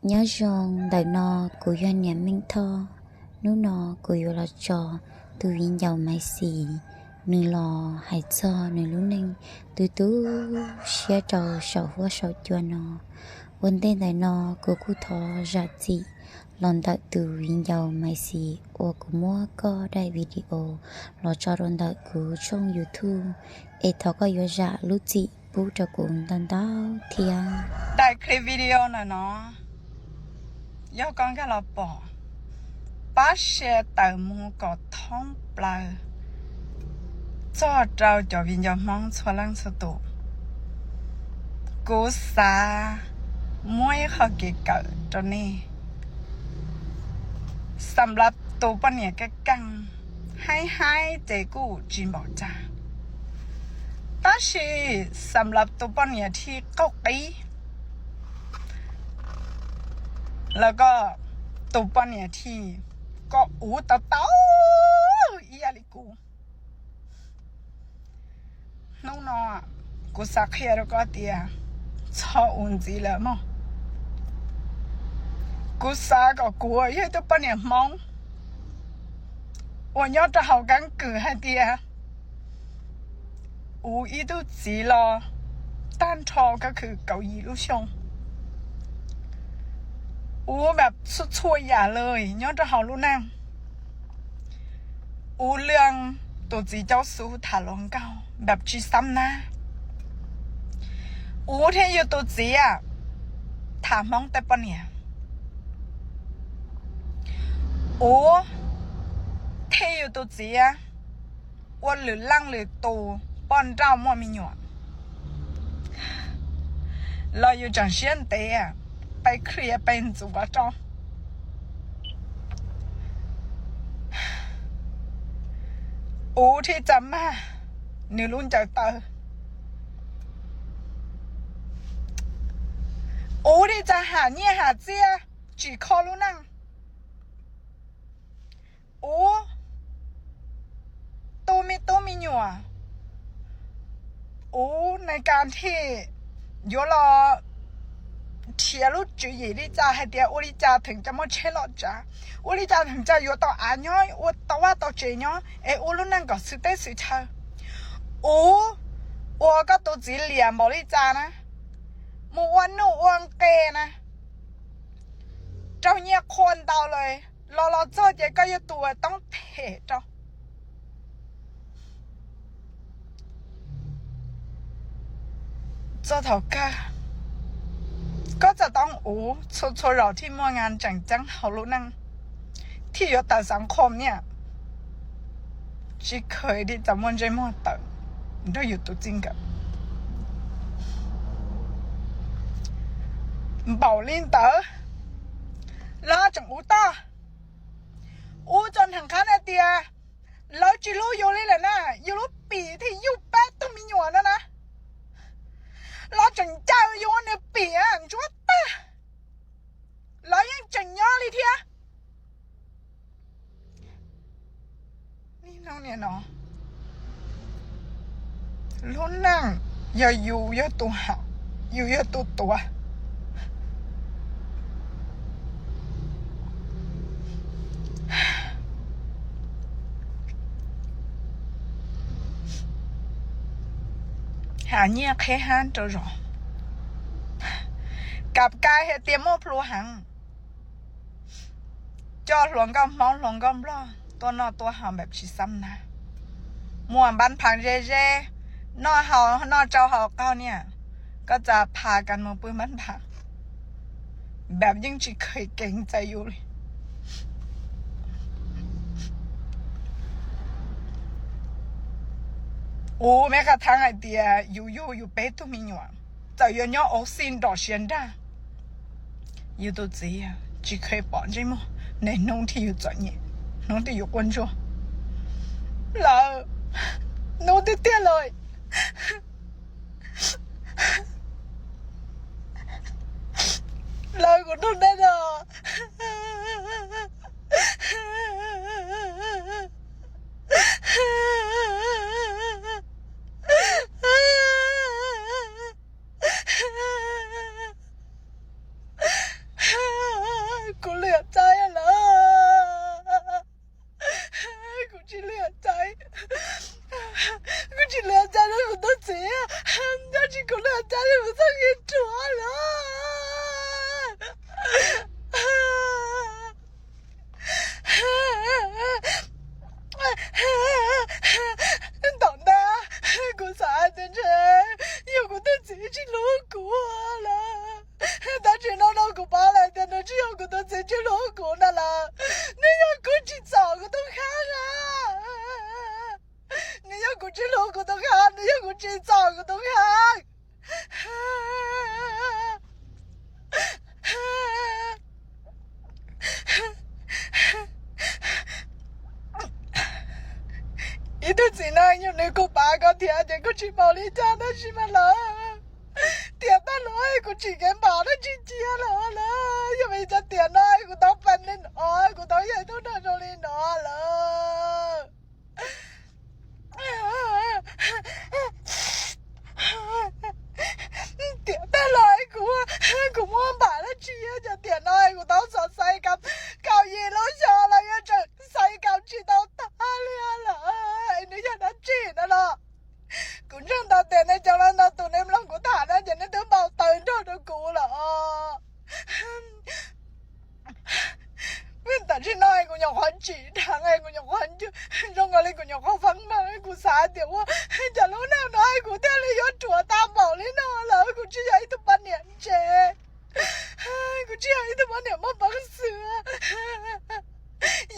Nyob zoo, ntawm no kuv yog niam Meej Thoj. Hnub no kuv yuav los tso tus viv ncaus Maiv Xis, nws los hais txog nws lub neej tu tu siab rau saum huab saum cua no. Ua ntej ntawm no kuv kuj thov zam txim los ntawm tus viv ncaus Maiv Xis uas kuv muab koj daim video los tso rau ntawm kuv tshooj YouTube, es thov koj yuav zam lub txim pub rau kuv ntau ntau thiab. Daim clip video ntawm no yog koj nkag los pom, pab share tawm mus kom thoob plaws txog rau cov viv ncaus Hmoob txhua leej txhua tus. Kuv xav muab ib qho kev kawm rau nej. Xam lav tus poj niam keej keej, haib haib ces kuj tsis npaum cas, tab sis xam lav tus poj niam thij qaug qib los koj, tus poj niam thij koj uv tau tau ib yam li kuv. Hnub no kuv xav qhia rau koj tias txhob uv ntxiv lawm mog. Kuv xav kom kuv yog ib tug poj niam Hmoob uas nyob rau hauv keeb kwm hais tias uv ib tug txiv los tag nrho koj khwv kaum yim lub xyoo, uv npam txhua txhua yam lawm nyob rau hauv lub neej. Uv lwj tus txiv caub xub tham hluas nkauj npam tsis xab nab. Uv thiab yus tus txiv tham Hmoob tej poj niam. Uv thiab yus tus txiv ua lwm leej lwm tus poj nrauj muaj me nyuam. Los yus tseem siab ntev, peb khwv peb ntxuav rau. Uv thiaj tsa mag nws lub ncaws taw. Uv thiaj tsa ham nyiaj ham txiaj tsim kho lub neej. Uv tu me tub me nyuam, uv nais kas thiaj yuav los nrhiav lub tswv yim li cas hais tias ua li cas theem coj muaj tsheb loj tsav, ua li cas theem coj yuav tau av nyob, ua tau vaj tau tsev nyob es ua lub neej kom xwm teb xwm chaw. Uv ua koj tus txiv liam npaum li cas na, mus ua nuj ua nqe na, raug nyiaj qhua ntau lawm los los txog ces koj yog tus toob phem rau. Txog thaum kawg koj txawm tau uv txhua txhua zaus thiaj muaj nqa tseem ceeb hauv lub neej, thiaj yuav tawm xav qhov niaj tsis kheev li txawm muaj ntsej muag tawm nrog yus tus txij nkawm. Npaum li ntawd los tseem uv toj, uv txog nqhas qhab na tias lawv tsis hlub yus li lawm na, yus lub pim thiaj yug peb tug me nyuam no na, los tseem ncaws yus ua nws pim ntsuab tag, lawv yeej tseem nyob li thiab. Lub neej yog yus yog tus ham, yus yog tus tuav. Ham nyiaj qheb hab rau zog, kam kais hais tias muaj plhu heev, coj hluas nkauj Hmoob hluas nkauj Nplog tuaj noj tuaj haus npam tsis xab nab, muaj npab phav ze ze, noj haus noj tsau haus qaug niaj, koj txawm pha kas mus pw npab phav, npam yeej tsis kheev keev txais yus li. Uv me qas thaab hais tias yus yug yus peb tug me nyuam, txawm yuav nyob auv xij nrom siav nrag, yus tus txiv tsis kheev pom ntsej muag, niaj hnub thiaj yus txom nyem, hnub twg yus quaj ntsuag. Lawv, hnub twg tiag lawm, lawv kuv nrog neb no. kuv liam Txais lawm. Kuv tsis liam Txais, kuv tsis liam Txais rau kuv tus txiv, tab sis kuv liam Txais rau kuv txoj kev ruam lawm. Tom ntej kuv xav hais tias ntshe yog kuv tus txiv tsis hlub kuv lawm, tab sis no no kuv paub lawm tias nws tsis yog kuv tus txiv tsis hlub kuv ntag lawm, nws yog kuv tsis txom kuv tus kheej, nws yog kuv tsis hlub kuv tus kheej, nws yog kuv tsis txom kuv tus kheej. Ib tug txiv neej yog nws kuj pav koj thiab ces koj tsis npaum li cas tab sis mas lawm, tiam tag los kuv tsim kev npam dab tsi cia lawm lawm. Yog vim cov tiam no kuv tau pab li no, kuv tau yog ib tug neeg zoo li no lawm. Tiam tag los kuv, kuv muab npam dab tsi, cov tiam no kuv tau xav xaiv kaum yim lub xyoo los yuav tseem xaiv kaum tsis tau tag li lawm. Nws yog dab tsi no los kuv ntseeg tau tias nej cov no ntau tus nej mloog kuv tham no ces nej twb npau taws nrog rau kuv lawm. Vim tam sim no kuv nyuam qhuav tsim dheev, kuv nyuam qhuav zoo nkaus li kuv nyuam qhuav feeb meej, kuv xav tias ua cas lub neej no kuv thiaj li yuav ruam tag npaum li no lawm. Kuv tsis yog ib tug poj niam ntse, kuv tsis yog ib tug poj niam muaj peev xwm.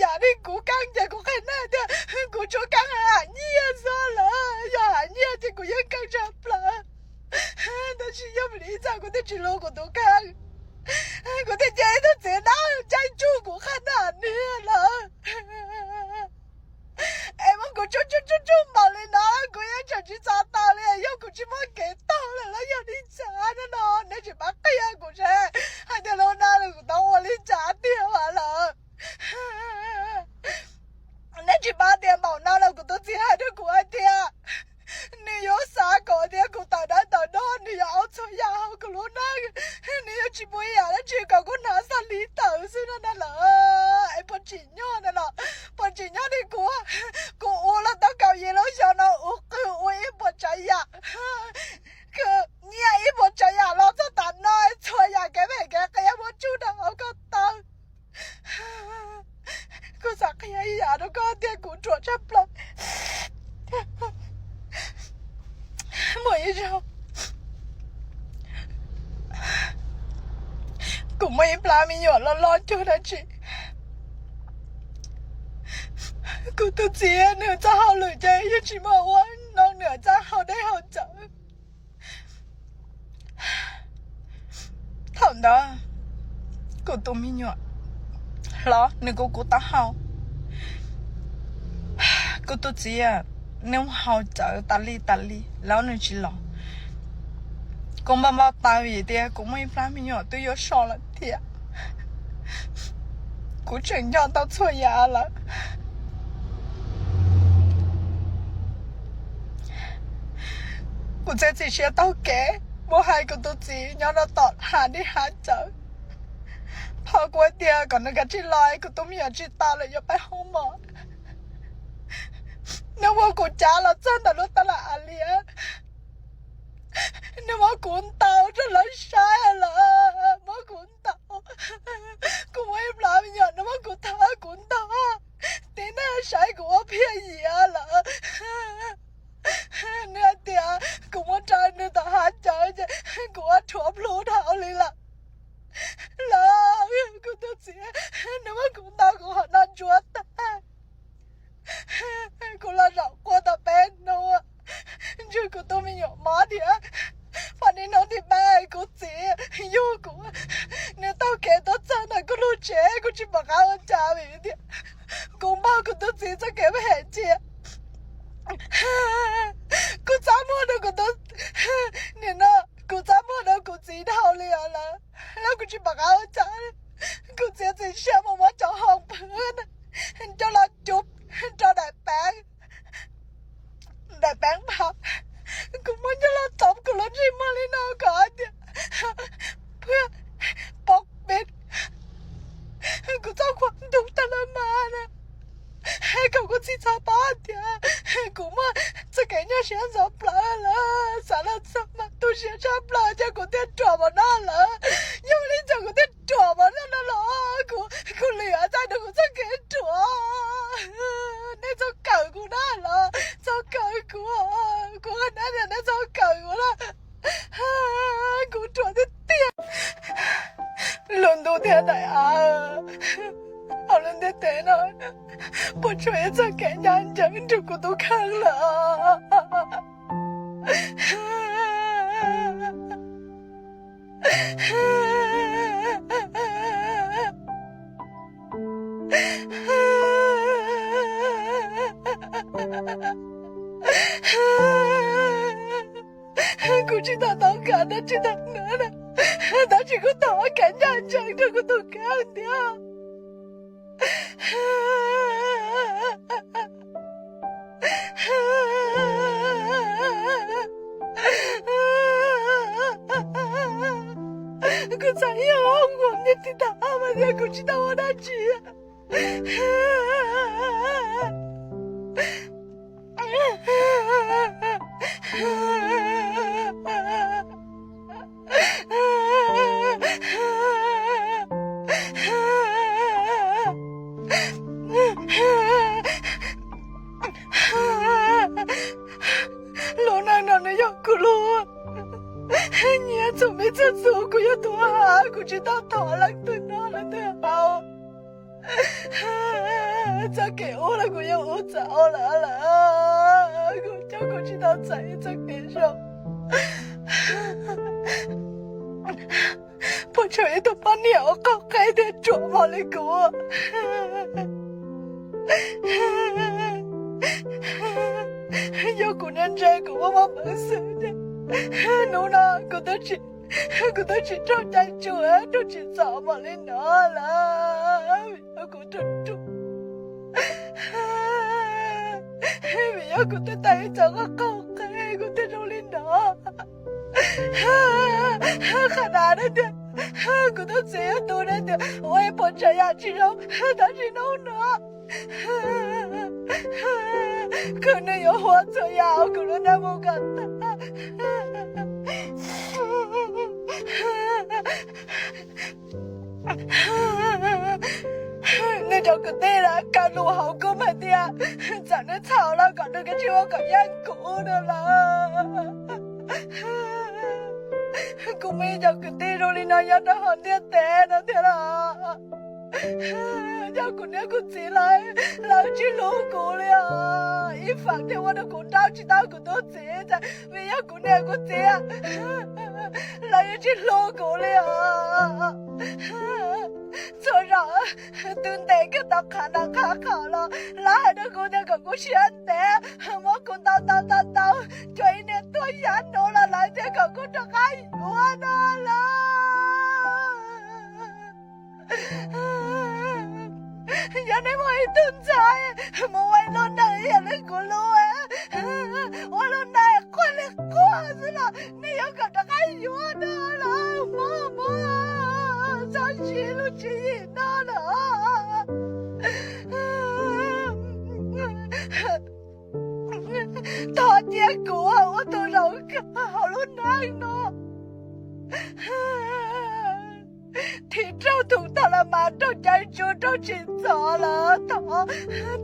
Yam li kuv keej ces kuv qhia nej tias kuv tsuas keej hais nyiaj xwb lawm, yog hais nyiaj ces kuv yeej keej tshaj plaws. Tab sis yog vim li cas kuv thiaj tsis hlub kuv tus kheej, kuv thiaj cia ib tug txiv neej caij tsuj kuv qhab ntaj niag lawm. Es muab kuv tsuj tsuj tsuj tsuj npaum li no kuv yeej tseem tsis txaus tau li, yog kuv tsis muaj kev taug lawm los yog li cas no no, nej tsis pab qhia kuv seb hais tias lub neej no kuv tau ua li cas tiag lawm. Nej tsis pab tias npaum no los kuv tus txiv hais rau kuv hais tias nws yuav xav kom tias kuv tawm dawb tawm do, nws yuav ua txhua yam hauv kuv lub neej, nws yuav tsis pub yam dab tsi kom kuv hnav xav li tawm xwb no na lawm. Es puas tsim nyog na los, puas tsim nyog li kuv, kuv ua los tau kaum yim lub xyoo no, ua qw ua ib puas tsav yam, nyiaj ib puas tsav yam los txog tav no, txhua yam kev phem kev qias muab tsuj rau hauv ko taw. Kuv xav qhia ib yam rau koj tias kuv ruam tshaj plaws. Muaj ib zaug kuv muaj ib plab me nyuam loj loj cuag dab tsi. Kuv tus txiv nws txoj hauj lwm ces yeej tsis muaj ua, nws txoj hauj dej hauj cawv. Thaum ntawd kuv tus me nyuam hlob nws kuj kub taub hau. Kuv tus txiv nws hauj cawv tas li tas li los nws tsis los. Kuv npau npau taws vim tias kuv muaj ib plab me nyuam twb yuav so lawm thiab. Kuv tseem nco tau txhua yam lawm. Kuv txiav txim siab taug kev mus hais kuv tus txiv nyob rau tom hav dej hav cawv, thov kuv tias kom nws kav tsij los, kuv tus me nyuam tsis tau lawm yuav pib hoob mos. Nws muab kuv cav los txog ntawm lub tab laj a lias, nws muab kuv ntaus rau lawv saib lawm, muab kuv ntaus. Kuv muaj ib plab me nyuam nws muab kuv thawb kuv ntog, tib neeg saib kuv ua phiaj yias lawm. Nws hais tias kuv muab rau nws tom hav cawv ces kuv ua rhuav plhu dhau li lawm. Los kuv tus txiv, nws muab kuv ntaus kuv qhov no ntsuab tag. Kuv los zaum quaj tau peb hnub, ntshe kuv tus me nyuam mob thiab. Pom hnub thib peb kuv txiv yug kuv, nws taug kev tuaj txog ntawm kuv lub tsev, kuv tsis pom qab ua cas vim tias kuv npog kuv tus txiv txoj kev phem cia. Kuv txaj muag rau kuv tus, nim no kuv txaj muag rau kuv txiv dhau li os lawm, los kuv tsis pom qab ua cas. Kuv txiav txim siab mus muab cov hoom pw coj los cub rau daim peeb, daim peeb phau. Kuv muab coj los txob kuv lub ntsej muag li no kom hais tias phob peb, kuv txoj khuam ntuj tag los mas na. Kom kuv txhij txhob paub tias kuv muaj txoj kev nyuaj siab ntxhov plawv lawm, xav los txog mas tu siab tshaj plaws ces kuv thiaj ruam npaum no lawm. Yog li cas kuv thiaj ruam npaum no no los kuv, kuv liam txais rau kuv txoj kev ruam. Nej txhob kawm kuv na los, txhob kawm kuv, kuv qhia nej tias nej txhob kawm kuv na. Kuv ruam tiag tiag. Lub ntuj thiab daim av hauv lub ntiaj teb no puas tshuav ib txoj kev ncaj ncees rau kuv tus kheej lawm. Kuv tsis tau tau kawm dab tsi tau na, tab sis kuv tau kev ncaj ncees rau kuv tus kheej tiag. Kuv txhais ib hoob nkuas niaj tib tag mas tias kuv tsis tau ua dab tsi. Lub neej no nws yog kuv lub, nyiaj txhua me txhua txhua kuv yog tus hab, kuv tsis tau thov leej twg noj leej twg haus. Txoj kev ua los kuv yeej ua txaus lawm lawm, kuv coj kuv tsis tau txais ib txoj kev zoo. Puas tshuav ib tug poj niam uas qaug qe thiab ruam npaum li kuv? Yog kuv niaj ntse kuv muaj muaj peev xwm, hnub no kuv twb tsis, kuv twb tsis raug cai tsuas, raug tsim txom npaum li no lawm. Vim yog kuv ruam ruam, vim yog kuv twb tau ib txoj qaug qe kuv thiaj zoo li no. Qhov no ne tias kuv tus txiv yog tus ne tias ua ib puas tsav yam tsis zoo, tab sis hnub no kuv nws yuav huab txhua yam uas kuv lub neej mus kom tag. Nws cov kwv tij lawv kaw lus hauv kuv mas tias txawm nws txhaum los kom nws kav tsij ua kom yeej kuv no lawm. Kuv muaj ib co kwv tij zoo li no nyob rau hauv ntiaj teb no thiab los? Yog kuv niam kuv txiv lawv, lawv tsis hlub kuv li os. Ib feem thiaj ua rau kuv nrauj tsis tau kuv tus txiv, vim yog kuv niam kuv txiv lawv yeej tsis hlub kuv li os. Txhua zaus twb ntes kiag tau qhov no qhov qhaum los lawv hais rau kuv tias kom kuv siab ntev muab kuv ntaus ntaus ntaus ntaus, cuag ib niag tuag yav nuv los lawv tias kom kuv rov qab yuav no lawm. Yog nej muaj ib tug ntxhais mus ua ib lub neej ib yam li kuv lub, ua lub neej quaj li quaj xwb los nej yuav kom rov qab yuav no los, muab muab txhob siv lub tswv yim no lawm. Thov cia kuv ua tus zoo kawg hauv lub neej no. Thim raug tus tag los mas raug cai tsuas raug tsim txom los thov,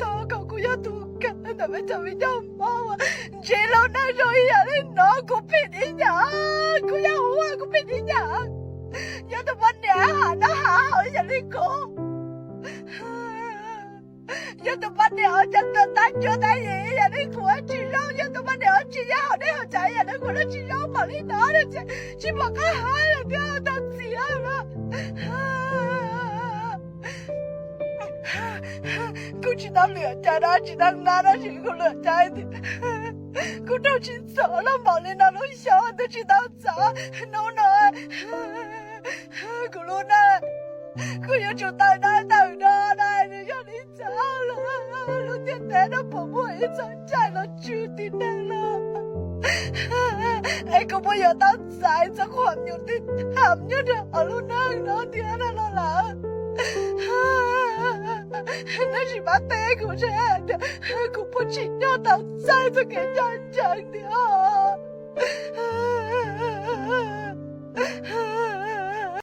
thov kom kuv yog tus kawg ntawm peb cov viv ncaus Hmoob uas ntsib lub neej zoo ib yam li no. Kuv phim ib yam, kuv yog Huab kuv phim ib yam. Yog tus poj niam ham noj ham haus ib yam li kuv, yog tus poj niam uas cov tuag tab cuab tab yim ib yam li kuv tsis zoo, yog tus poj niam uas tsis nyob hauv dej hauv cawv ib yam li kuv los tsis zoo npaum li no ces tsis pom qab hais lawm thiab, tau txiav lawm. Kuv tsis tau lwm cai dab tsi dab nab dab tsi, kuv lwm cai tias kuv raug tsim txom los npaum li no lub xyoo twb tsis tau txom, hnub no kuv lub neej kuv yuav tsum tawm dab tawm do na, nws yog li cas lawm? Lub ntiaj teb no puas muaj ib txoj cai los tswj tib neeg no? Es kuv puas yuav tau txais txoj qhuam nyuj tib tham nyob rau hauv lub neej no thiab no los lawm? Neb tsis pab teb kuv thiab tias kuv puas tsim nyog tau txais txoj kev ncaj ncees tiag.